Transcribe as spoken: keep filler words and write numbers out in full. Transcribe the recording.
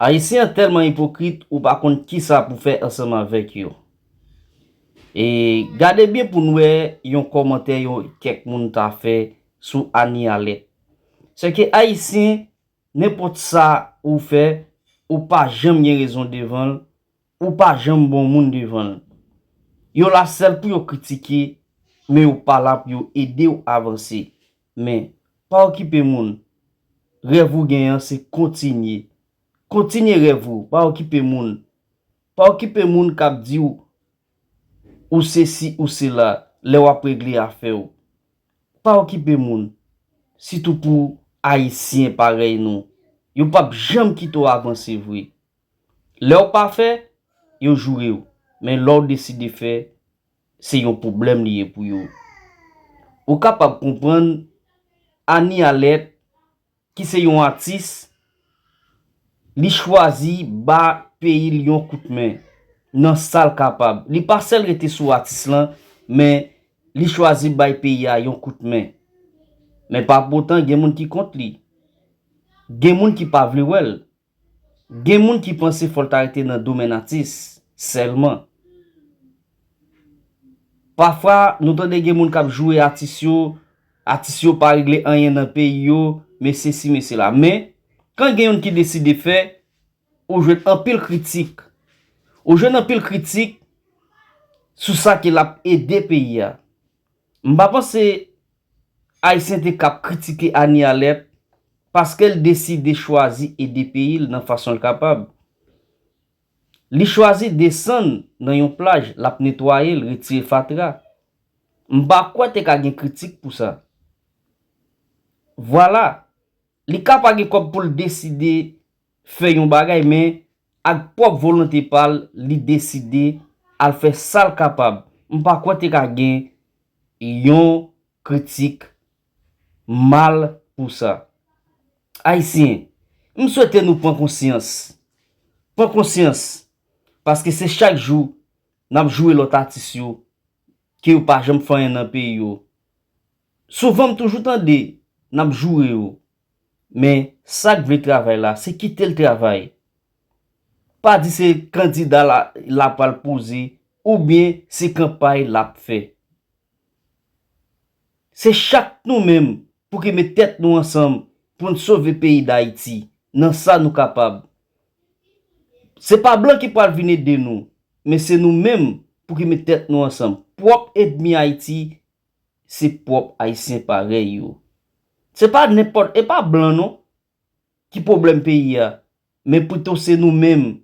Ayisyen an tèlman ipokrit, ou pa konn kisa pou fè ansanm avèk yo. E gade byen pou n wè yon kòmantè yon kèk moun ta fè sou Annie Alerte. Sèke Ayisyen, nenpòt sa ou fè, ou pa janm gen rezon devan l, ou pa janm bon moun devan l. Yo la sèl pou yo kritike, men yo pa la pou yo ede w avanse. Men, pa okipe moun. Rèv ou gen an, se kontinye. Kontinye rèv ou, pa okipe moun. Pa okipe moun k ap di w ou sesi ou sela lè w ap regle afè w. Pa okipe moun, sitou pou Ayisyen parèy nou. Yo p ap janm kite w avanse vre. Lè w pa fè, yo joure w. Men lè w deside fè, se yon pwoblèm li ye pou yo. Ou kapab konprann Annie Alerte, ki se yon atis, li chwazi ba peyi l yon kout men nan sa l kapab. Li pa sèl rete sou atis lan, men li chwazi bay peyi a yon kout men. Men pa pou otan gen moun ki kont li. Gen moun ki pa vle wè l. Gen moun ki panse fò l ta rete nan domèn atis sèlman. Pafwa, nou tande gen moun k ap joure atis yo, atis yo pa regle anyen nan peyi yo, men sesi, men sela. Men, kan gen youn ki deside fè, ou jwenn anpil kritik. Ou jwenn anpil kritik sou sa ke l ap ede peyi a. M pa panse Ayisyen te k ap kritike Annie Alerte paske l deside chwazi ede peyi l nan fason l kapab. Li chwazi desann nan yon plaj, l ap netwaye l, retire fatra. M pa kwè te ka gen kritik pou sa. Vwala, li ka pa gen kòb pou l deside fè yon bagay, men ak pwòp volonte pa l, li deside al fè sa l kapab. M pa kwè te ka gen yon kritik mal pou sa. Ayisyen, m swete nou pran konsyans. Pran konsyans, paske se chak jou n ap joure lòt atis yo, ke yo pa janm fè anyen nan peyi yo. Souvan m toujou tande n ap joure yo. Men sa k vle travay la, se kite l travay. Pa di se kandida la, la pral poze, oubyen se kanpay l ap fè. Se chak nou menm pou ki met tèt nou ansanm pou n sove peyi Dayiti nan sa nou kapab. Se pa blan ki pral vin ede nou, men se nou menm pou ki met tèt nou ansanm. Pwòp ènmi Ayiti, se pwòp Ayisyen parèy yo. Se pa nenpòt, e pa blan non, ki pwoblèm peyi a, men pito se nou menm